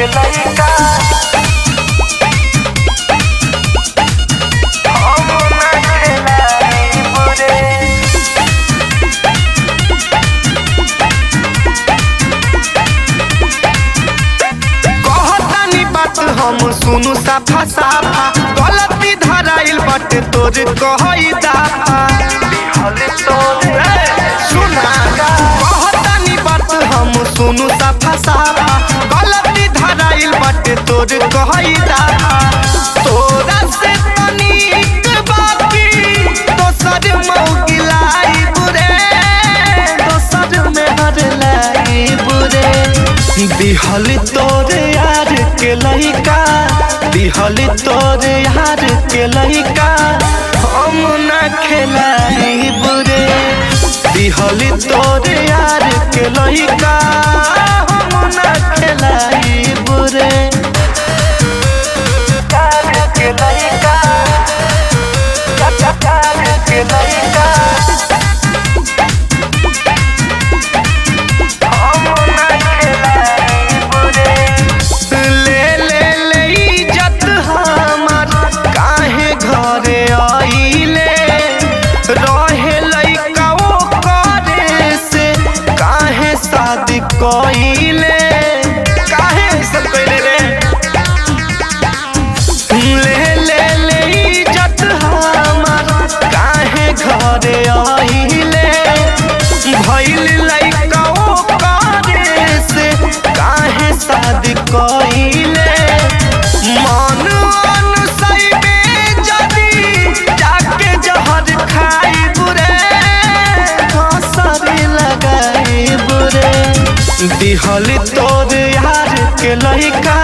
के लइका हम ना खेलाइब रे। कहतानी बात हम सुनु साफा साफा, गलती धराइल बाटे तोर कहई दाफा। हल तोरे ए, सुना, कहतानी बात हम सुनु साफा साफा, गलती धराइल बाटे तोर कहई दाफा। तोरा से तनिक बाकी दोसर मौगी लाइब रे, दोसर में हर लाइब रे। दिहल तोरे यार के लइका, दिहल तोरे यार के लइका हम ना खेलाइब रे। दिहल तोरे यार के लइका हम ना खेलाइब रे। यार के लइका, यार के लइका हम ना खेलाइब रे। ले ले ले इज्जत हमार काहे घरे आइले, रहे लइका ओ करे से काहे शादी कइले, काहे सब कइले रे। ले ले ले इज्जत हमार काहे घरे आइले, भइल लइका ओ करे से काहे शादी कइले। मन अनुसैबे जदी जाके जहर खाइब रे, फसरी लगाइब रे। दिहल तोर यार के लइका,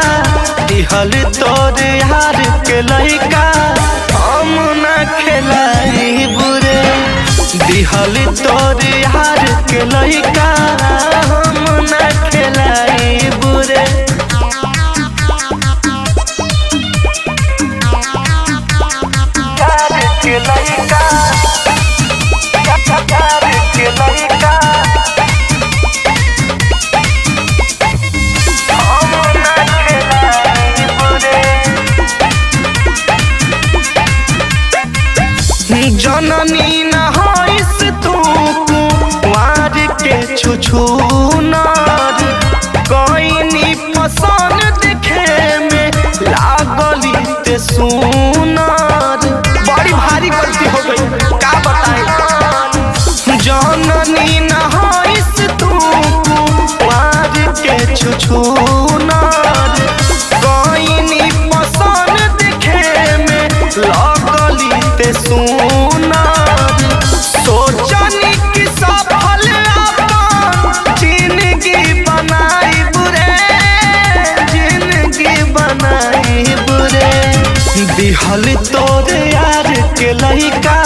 दिहल तोर यार के लइका हम ना खेलाइब रे। दिहल तोर यार के लइका हम ना खेलाइब रे। यार के लइका, यार के लइका हम ना खेलाइब रे। जननी न होइस तू कुंवार के छुछुनार, कइनी पसंद देखे में लागली ते सुनार। बड़ी भारी गलती हो गई, का बताए। जननी न होइस तू कुंवार के छुछुनार, कइनी पसंद देखे में लगली ते सुनार। सोचनी कि सफल अपन जिंदगी बनाइब रे, जिंदगी बनाइब रे। दिहल तोर यार के लइका,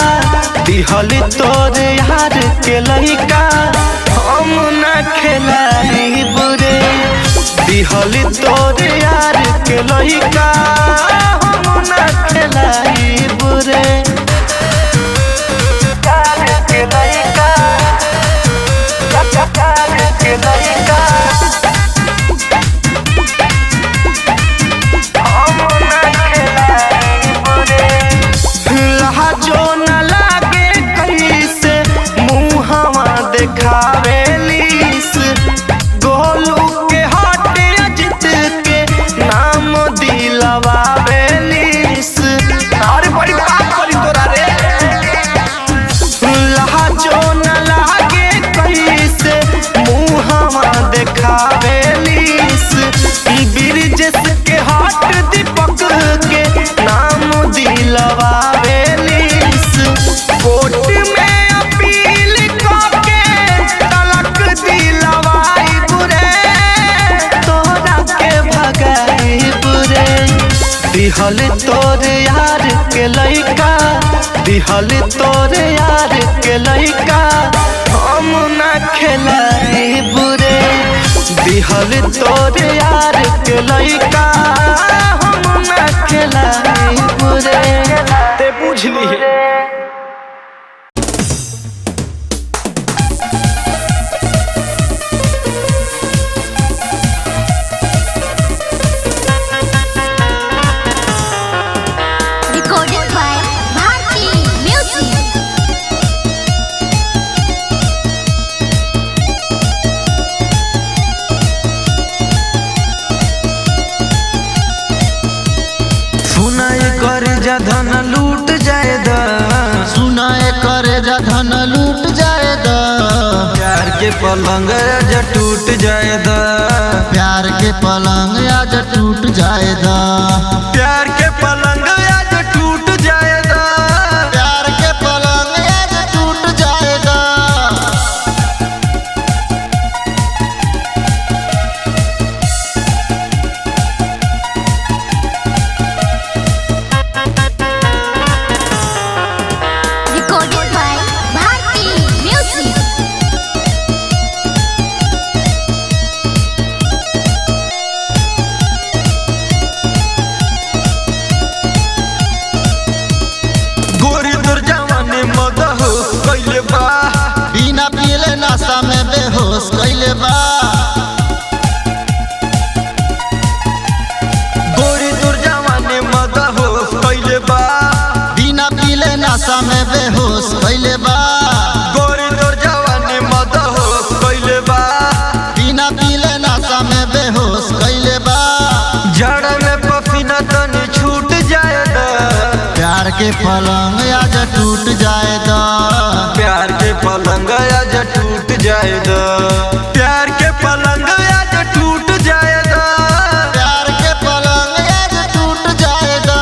दिहल तोर यार के लइका हम ना खेलाइब रे। दिहल तोर यार के लइका हम ना खेलाइब रे। यार के लइका, यार के लइका हम ना खेलाइब रे। लहजो न लागे कैसे मुहवा देखावेलीस, गोलू के हट अजित के नाम दिलवावेलीस। अरे बड़ी बात करी तोरा रे। लहजो न लागे कैसे मुहवा देखावेलीस, ब्रिजेश के हट दीपक के नाम दिलवावेलीस। कोर्ट में अपील करके तलाक दिलवाइब रे, तोरा के भगाइब रे। दिहल तोर यार के लइका, दिहल तोर यार के लइका हम ना खेलाइब रे। दिहल तोर यार के लइका हम ना खेलाइब रे। ते बुझली। रे। के पलंग आज टूट जाएदा। प्यार के पलंग आज टूट जाएदा। प्यार के पलंग आज टूट जाएदा। प्यार के पलंग आज टूट जाएदा। Recorded by Bharti Music. गोरी तोर जवानी मदहो कैले बा। बिना पीले नशा में बेहोश कैले बा। गोरी तोर जवानी मदहो कैले बा। बिना पीले नशा में बेहोश कैले बा। गोरी तोर जवानी मदहो कैले बा। बिना पीले नशा में बेहोश कैले बा। जड़ में पसीना तनी छूट जाएदा। प्यार के पलंग आज टूट जाएदा। प्यार के पलंग आज टूट जाएदा। प्यार के पलंग आज टूट जाएदा। प्यार के पलंग आज टूट जाएदा।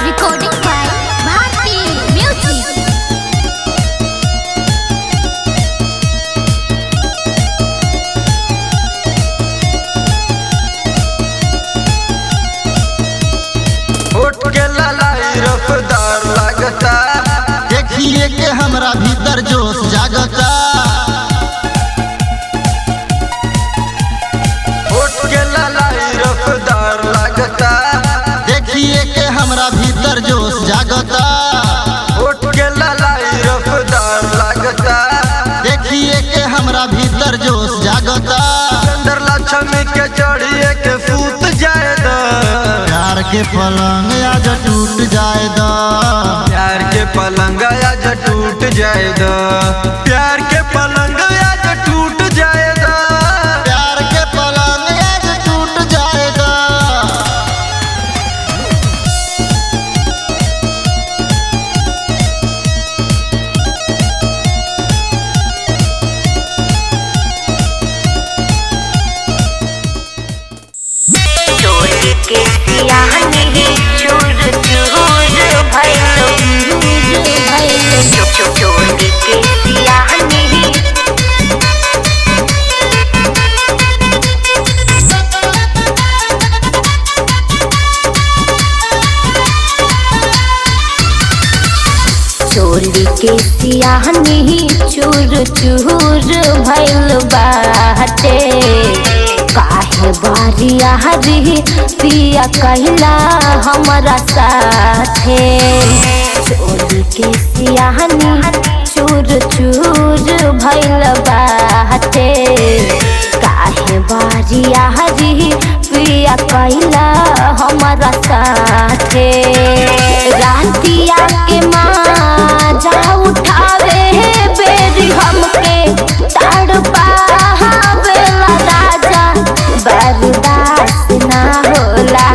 Recorded by Bharti Music. होठ के ललाई रफदार लागता। देखिए के हमरा भीतर जोश जागता। होठ के ललाई रफदार लागता। देखिए के हमरा भीतर जोश जागता। होठ के ललाई रफदार लागता। देखिए के हमरा भीतर जोश जागता। चंद्र लक्ष्मी के चढ़िए के सूत जाएदा। प्यार के पलंग आज टूट जाएदा। प्यार के पलंग आज टूट जाएदा। प्यार के पलंग आज टूट जाएदा। प्यार के पलंग आज टूट जाएदा। चोरी के सियानी चूर चूर भइल। चोरी के सियानी। चोरी के सियानी चूर चूर भइल बाटे। काहे बारिया हरी पिया कैला हमरा साथे। चोरी के सियानी चूर चूर भइल बाटे। काहे बारिया हरी पिया कैला हमरा साथे। रातिया के माजा उठावे बेरी हमके तड़पावेला राजा बर्दाश्त ना होला।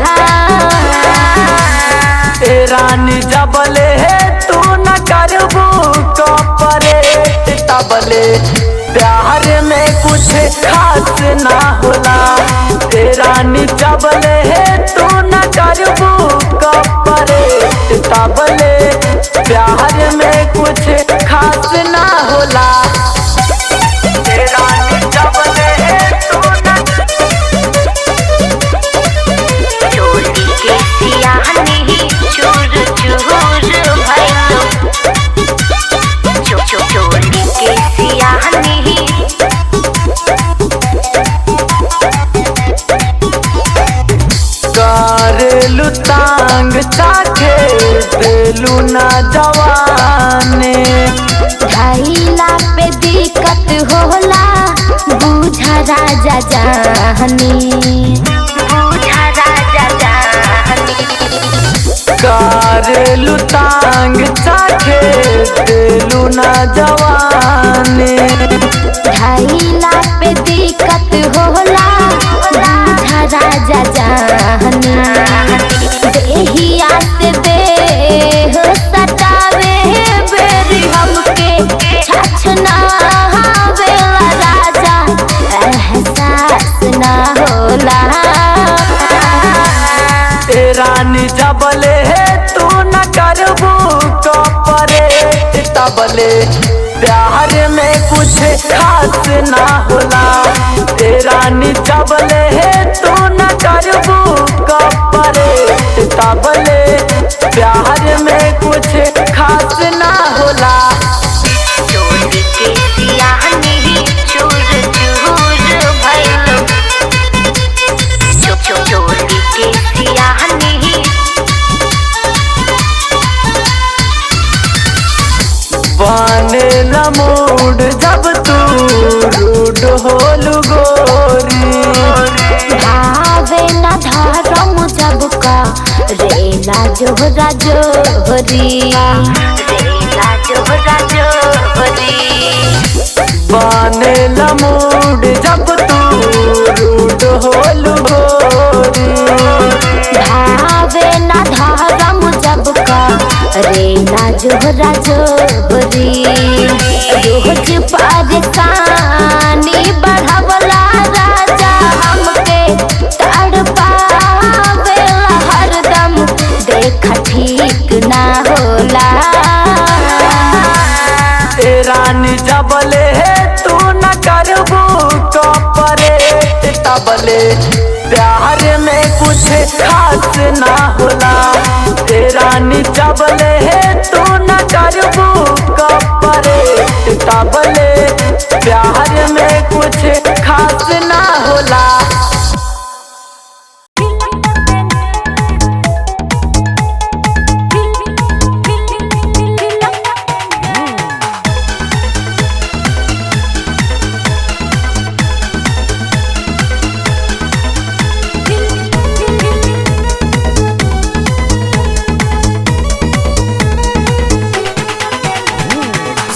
ए रानी जबले हे तू न करबू कॉपरेट तबले प्यार में कुछ खास ना होला। ए रानी जबले हे तू न करबू कॉपरेट तबले प्यार में कुछ खास ना होला। ए रानी जबले हे तू न चोरी के सियानी चूर चूर भइल। चोरी के सियानी। करेलू तांग चाखे देलू ना जवाने। धैला पे दिक्कत होला बुझा राजा जानी। बुझा राजा जानी। करेलू तांग चाखे देलू ना जवाने। धैला पे दिक्कत होला बुझा राजा जानी। देहिया से देह सटावे बेरी हमके छछना वेला राजा, एहसास ना होला। ए रानी जबले तू न करबू कपरे तबले प्यार में कुछ खास ना होला। ए रानी जबले तू न करबू कपरे तबले प्यार में कुछ खास ना होला। चोली के सियानी चूर चूर भइल, चोली के सियानी। बने न मूड जब तू रूड होलू गोरी। भावे न धरम जब का रेला जोहरा जोहरी, रेला जोहरा जोहरी। बने न मूड जब तू रूड होलू गोरी। भावे न धरम जब का रेला जोहरा जोहरी। रोज परेशानी बढ़वला राजा हमके तड़पावेला हरदम, देख ठीक ना होला। ए रानी जबले तू न करबू कपरे तबले प्यार में कुछ खास ना होला। ए रानी जबले तू न करबू कपरे तबले प्यार में कुछ खास ना होला।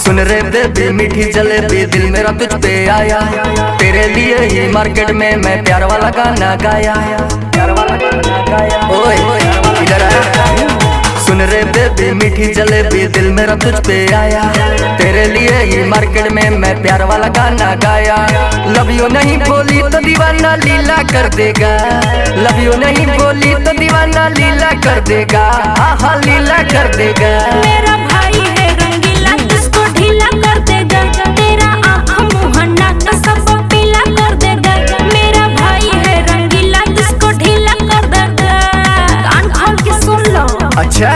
सुन रे बेबी मीठी जलेबी दिल मेरा तुझ पे आया, तेरे लिए ही मार्केट में मैं प्यार वाला गाना गाया, प्यार वाला गाना गाया। ओए इधर आ। सुन रे बेबी मीठी जलेबी दिल मेरा तुझ पे आया, तेरे लिए ही मार्केट में मैं प्यार वाला गाना गाया। लव you नहीं बोली तो दीवाना लीला कर देगा, लव you नहीं बोली तो दीवाना लीला कर देगा, हाँ हाँ लीला कर देगा। मेरा भाई है रंगीला इसको ढीला कर देगा, तेरा आँख मुँह नाक सब पीला कर देगा। मेरा भाई है रंगीला इसको ढीला कर देगा, कान खोल के सुन लो। अच्छा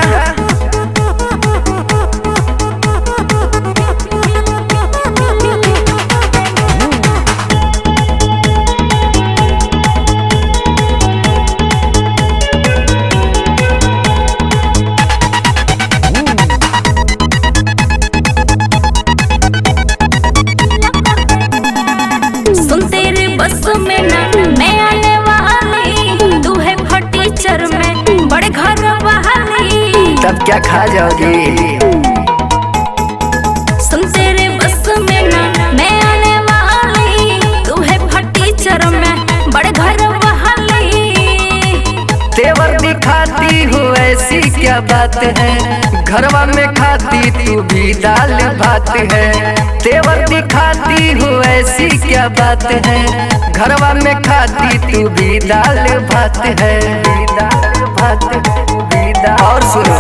सुन तेरे बस में ना मैं आने वाली, तू है फटीचर में बड़े घर वाली। तब क्या खा जाओगी। सुन तेरे बस में ना मैं आने वाली, तू है फटीचर में बड़े घर वाली। तेवर दिखाती हो ऐसी क्या बात है, घरवा में खाती तू भी दाल भात है। तेवर दिखाती हो ऐसी क्या बात है, घरवा में खाती तू भी दाल भात है, दाल भात भी दाल। और सुनो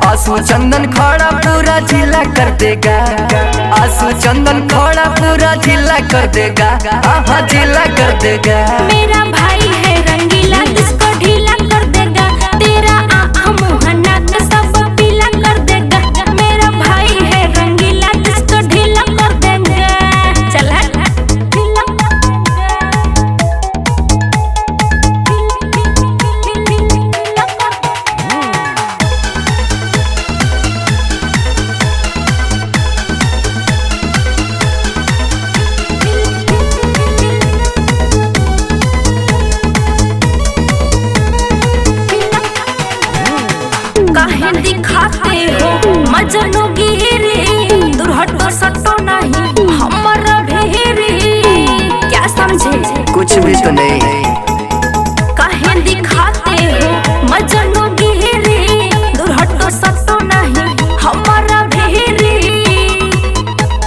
आंसू चंदन खड़ा पूरा जिला कर देगा, आंसू चंदन खड़ा पूरा जिला कर देगा, हाँ जिला कर देगा। मेरा भाई है रंगीला इसको ढीला कर देगा, तेरा आँख मुँह नाक सब पीला कर देगा। मेरा भाई है रंगीला इसको ढीला कर देगा, चल ढीला कर देगा। काहे दिखाते हो मजनू गिरी, दुर्हटो सटो नहीं हमर भेरी। क्या समझे कुछ भी तो नहीं।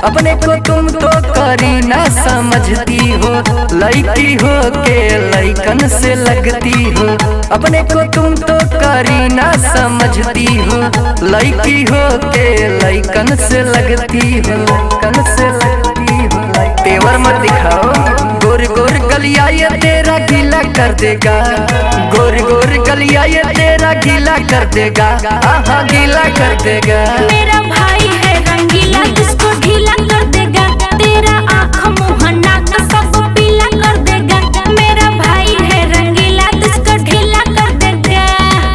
अपने को तुम तो करी ना समझती हो, लड़की हो के लड़कन से लगती हो। अपने को तुम तो करी ना समझती हो, लड़की हो के लड़कन से लगती हो, लड़कन से लगती हो। तेवर मत दिखाओ, गोर गोर गलिया ये तेरा गीला कर देगा, गोर गोर गलिया ये तेरा गीला कर देगा, आहा गीला कर देगा। मेरा भाई है रंगीला तुझको ढीला कर देगा, तेरा आँख मुँह नाक सब पीला कर देगा। मेरा भाई है रंगीला तुझको ढीला कर देगा।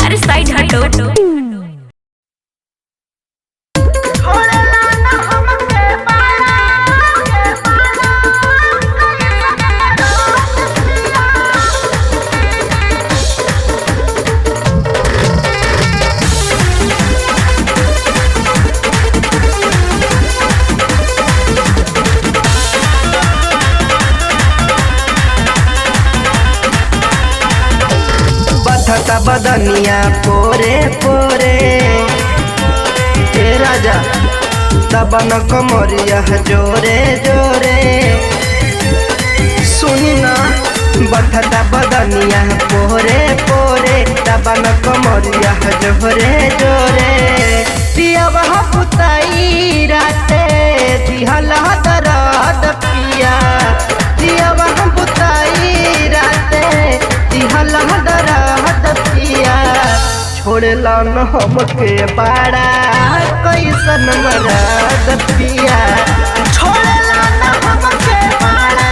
अरे साइड हटो। बथता बदनिया पोरे पोरे, हे राजा दबन कमरिया जोरे जोरे। सुनी ना, बथता बदनिया पोरे पोरे, दबन कमरिया जोरे जोरे। पियावा पुताई राते दिहला दरद पिया, पियावा पुताई राते दिहला दरद पिया। छोड़ला न हमके बाड़ा कैसन मरद पिया, छोड़ला न हमके बाड़ा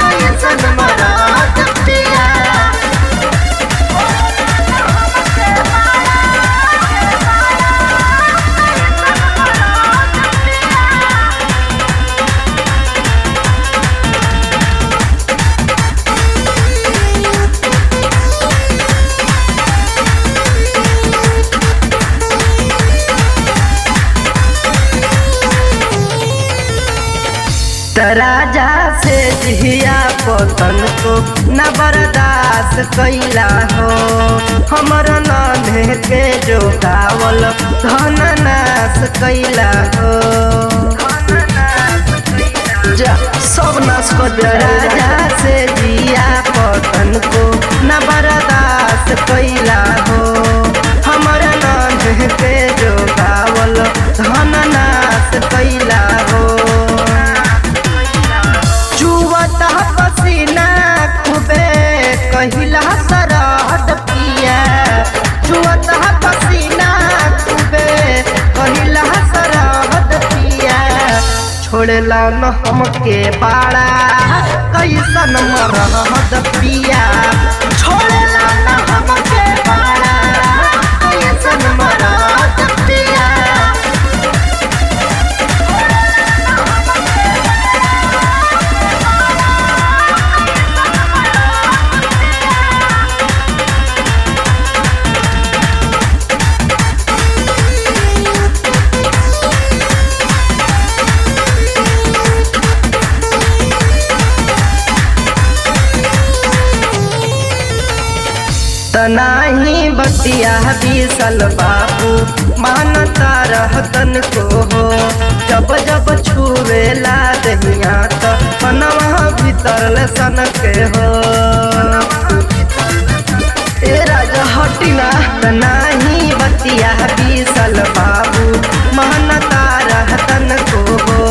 कैसन मरद पिया। राजा से जिया पतन को न बर्दाश्त कैला हो, हमर नान्हे के जो गावल धन नाश कैला हो। जा सब नाश कर दे। राजा से जिया पतन को न बर्दाश्त कैला हो, हमर नान्हे के जो गावल धन नाश कैला हो। पसीना खूबे कहिला सरहद पिया, छुअत पसीना खूबे कहिला सरहद पिया। छोड़ला न हमके बाड़ा कैसन मरहद पिया, छोड़ला न हमके बाड़ा कैसन मरहद पिया। तनाही बतिया बीसल बाबू मानता रहतन को हो, जब जब छुवेला दहिया त मनवा भीतर सन के हो। ए राजा हटी ना। तनाही बतिया बीसल बाबू मानता रहतन को हो,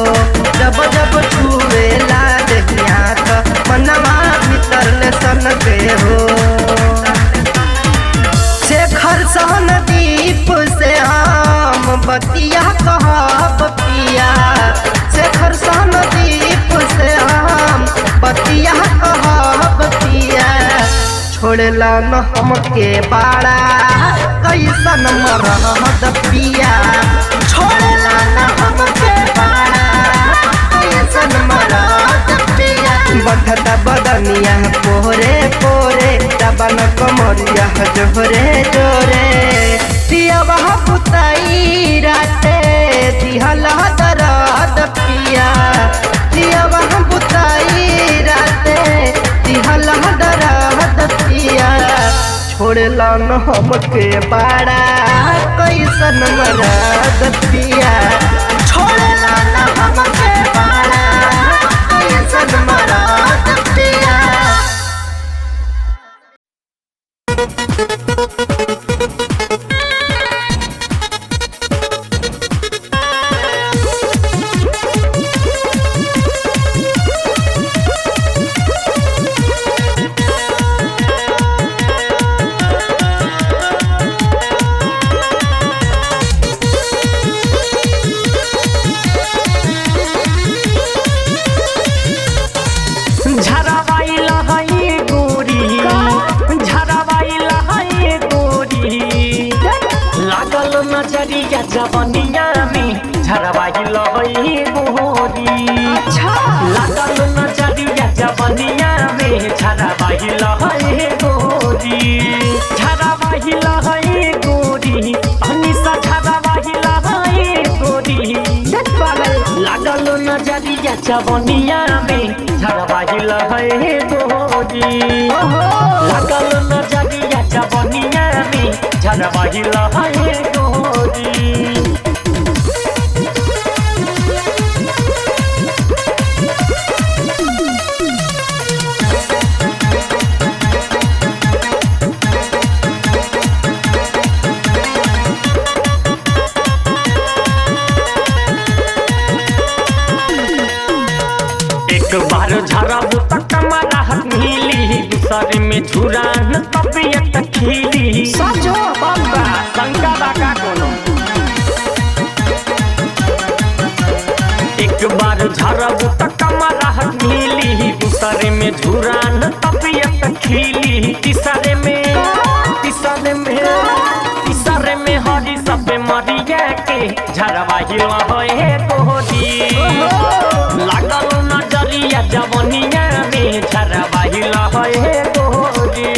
जब जब छुवेला दहिया त मनवा भीतर सन के हो। शेखर सहन दीप से हम बतिया कहब पिया, शेखर सहन दीप से हम बतिया कहब पिया। छोड़ला न हमके बाड़ा कैसन मरहद पिया, छोड़ला न हमके बाड़ा कैसन मरहद पिया। बथता बदनिया पोरे पोरे, दबन कमरिया जोरे जोरे। पियावा पुताई राते दिहला दरद पिया, पियावा पुताई राते दिहला दरद पिया। छोड़ला न हमके बाड़ा कैसन मरद पिया, छोड़ला न हमके बाड़ा कैसन मराद पिया। झरवाइल हई गोरी, झरवाइल हई गोरी, लागल नजरिया जवनिया में, झरवाइल हई गोरी। लागल नजरिया जवनिया में, झरवाइल हई गोरी, झरवाइल हई गोरी, अनिसा झरवाइल हई गोरी। लागल नजरिया जवनिया में, झरवाहिल है गोरी। लागल नजरिया जवनिया में, झरवाहिल है गोरी। एक बार झरब त कमरा मिली, दूसरे में झुरान तबियत खिली। सजो बाबा शंका बाका कोनो। एक बार झरब त कमरा मिली, दूसरे में झुरान तबियत खिली, तीसरे में, तीसरे में, तीसरे में हरी सब मरिया के झरवाही होए गोरी। लागल नजरिया जवनिया में, झरवाही होए गोरी।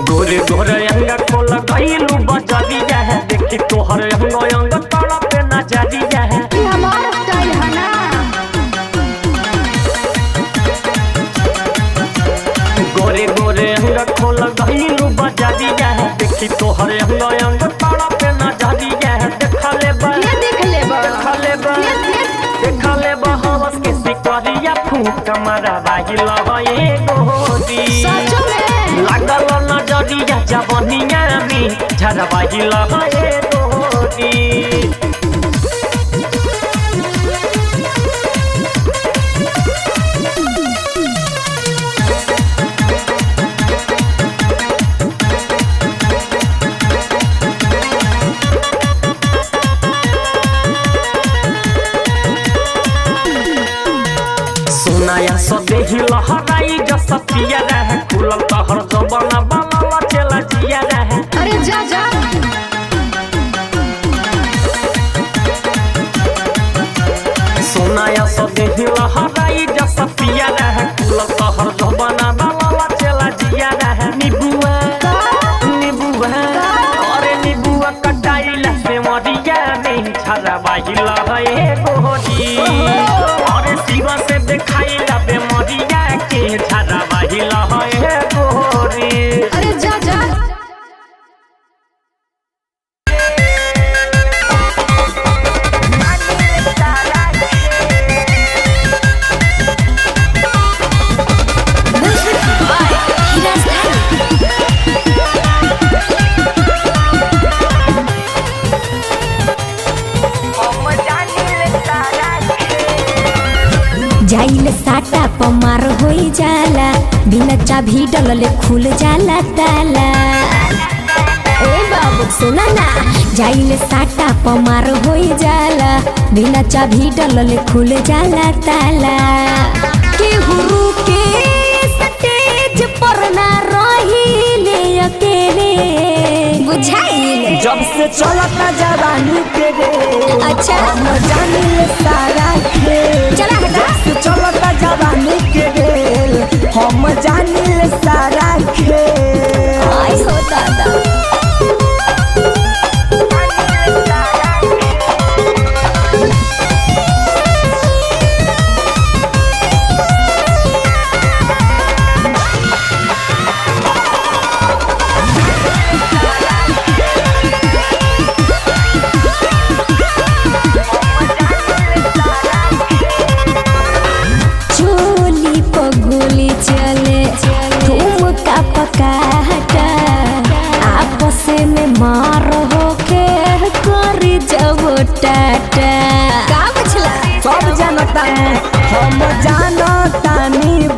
गोरे गोरे अंग खोल गईलू बजरिया है, देखी तोहर अंग अंग तड़प नजरिया है। ये हमार स्टाइल है ना। गोरे गोरे अंग खोल गईलू बजरिया है, देखी तोहर अंग अंग तड़प नजरिया है। देख ले बा, ये देख ले बा, देख ले बा, देख ले बा हवस के सिकरिया फूक मारा बाही लगे गोरी। सचो में लागल नजरिया जवनिया में, झरवाही लगे गोरी। सोनाया सदेही लहराई जस पिया रहे, खुलल तहर जबना बनल चला जिया रहे। अरे जा जा। सोनाया सदेही लहराई जस पिया रहे, खुलल तहर जबना बनल चला जिया रहे। निबुआ निबुआ अरे निबुआ कटाइला से मरिया में, झरवाही लहे गोरी। अरे शिवा से देखाइला बेमरिया के, झरवाही लहे गोरी। अरे जा जा। जाइल साटा पमार होई जाला, बिना चाभी डलले खुल जाला ताला। ए बाबू सुना ना, जाइल साटा पमार होई जाला, बिना चाभी डलले खुल जाला ताला। केहू रुके स्टेज पर ना रहिले अकेले, बुझाइल। जब से चलता जवानी के रे, अच्छा। हम जानिल सारा खेल। चला हटा। जब से चलता जवानी के रे, हम जानिल सारा खेल। आई हो दादा।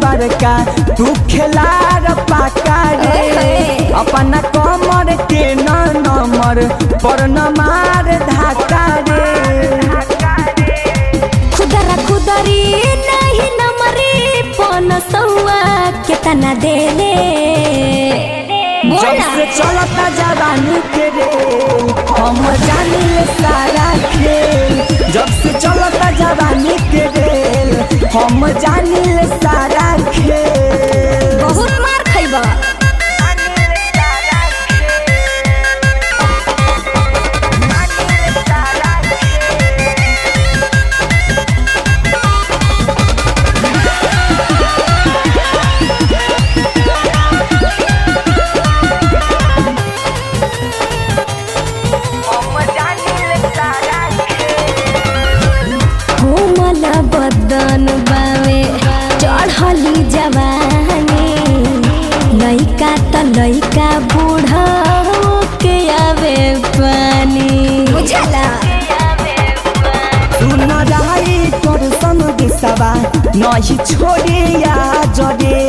बड़का तू खेलार पाका रे। अपना कमर के न नमर पर न मार धाका रे। खुदरा खुदरी नहीं नमरी पन सौआ केतना देले। जब से चलता जवानी के रे हम जानी सारा खेल। जब से चलता जवानी के रेल हम जानी सारा खेल। बहुत मार खइबा। कोमल बदन बावे चढ़ली जवानी लइका त लइका बूढ़ा के आवे पानी। बुझला सुन राई तोर संग दिसवा नहीं छोड़े या जरे।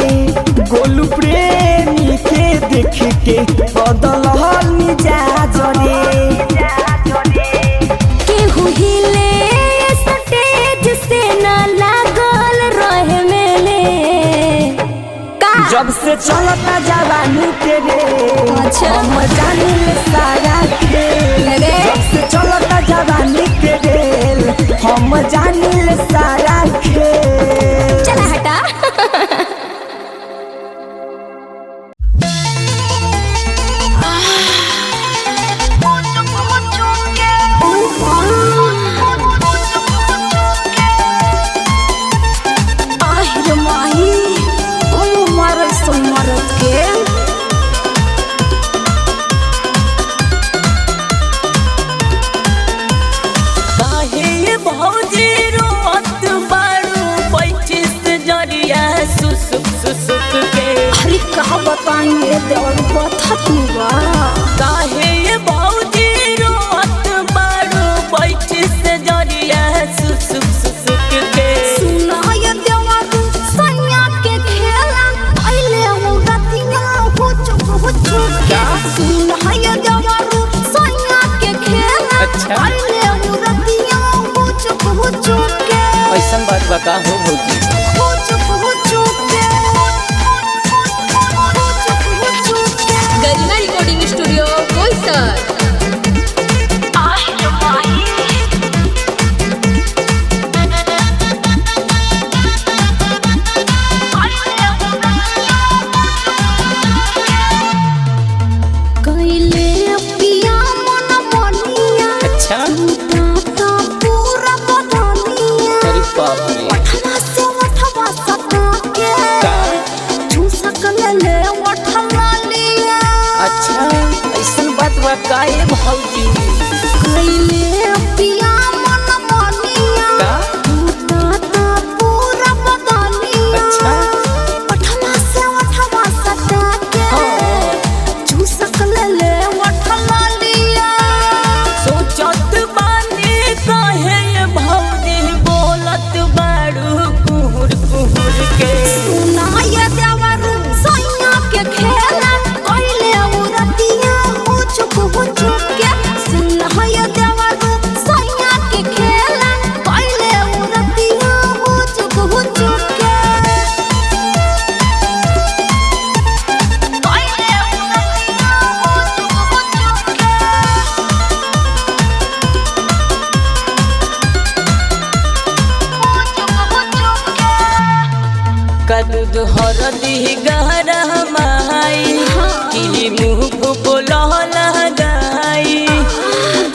गोलू प्रेमी के देख के बदल जा जरे। केहू हिले स्टेज से ना लागल रहे मेले। का जब से चलता जवानी के रे अच्छा। हम जानी सारा खेल। अरे। जब से चलता जवानी के रेल हम जानी सारा खेल। चला हटा। आहिरे माही, ओ मारे सो मरद के। काहे भौजी रोत बारू पैठिस जरिया सुसुक सुसुक के। अरे कहा बताएंगे देवर बथत बा। काहे भौजी रोत बारू पैठिस जरिया सुसुक सुसुक के। सुना ये देवर सैया के खेला अइले हो रतिया हो चुप हो चुप के। सुना ये देवर सैया के खेला अच्छा। अइले हो रतिया हो चुप हो चुप के। ऐसन बात बता हो भौजी। हो चुप हो चुप के। हो चुप हो चुप के। गरिमा रिकॉर्डिंग स्टूडियो बोईसर। आहिरे माही। कैले पिया मन मनिया अच्छा। टूटा पूरा बदनिया। अरे बाप रे। ओठवा से ओठवा सटा के का? चूसक ले ले ओठवा लिया। अच्छा ऐसन बात बा काहे भौजी। कैले पिया मन मनिया का? टूटा पूरा बदनिया। अच्छा। ओठवा से ओठवा सटा के चूसक ले ले ओठवा लिया। सोचत बानी काहे भौजी बोलत बारू कुहुर कुहुर के। सुनाय देवर सैया के खेला कैले उरतिया हो चुप हो चुप के। सुनाय देवर सैया के खेला कैले उरतिया हो चुप हो चुप के। कैले उरतिया हो चुप हो चुप के। हो चुप हो चुप के। का दूध हरदी गहरा माई कि मुँह फुकोल लगाई।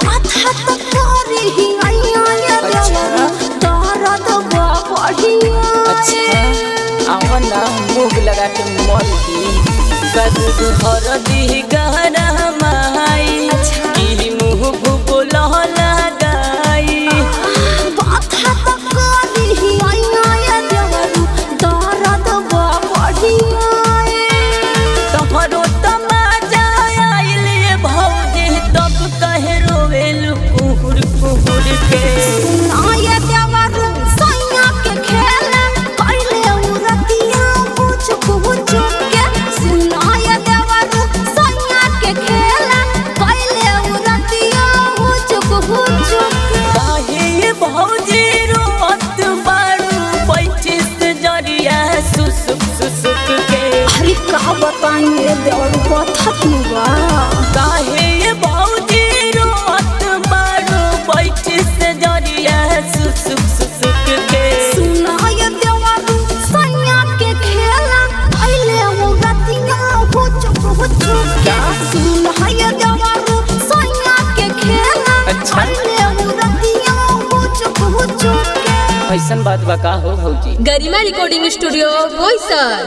माथा त तोरी ही आइया ये देवर दर्द बा बढ़िया। अच्छा आवा ना मुँह लगा के मल दी। का दूध हरदी गहरा माई कि मुँह फुकोल लगाई। माथा त तोरी ही आइया ये देवर दर्द बा बढ़िया। तोहरो तमाजा आइल ये भौजी तब कहे रोवेल कुहुर कुहुर के। सुनाय देवर सैया के खेला कैले उरतिया सुसुक के। अरे का बताएंगे देवर बथत बा। काहे ये भौजी रोत बारू बैठ से जरिया सुसुक सुसुक के। सुना ये देवर सैया के खेला अइले हो रतिया हो चुप हो चुप के। सुना ये देवर सैया के खेला अइले हो रतिया हो चुप हो चुप के। ऐसन बात बा का हो भौजी। गरिमा रिकॉर्डिंग स्टूडियो बोईसर।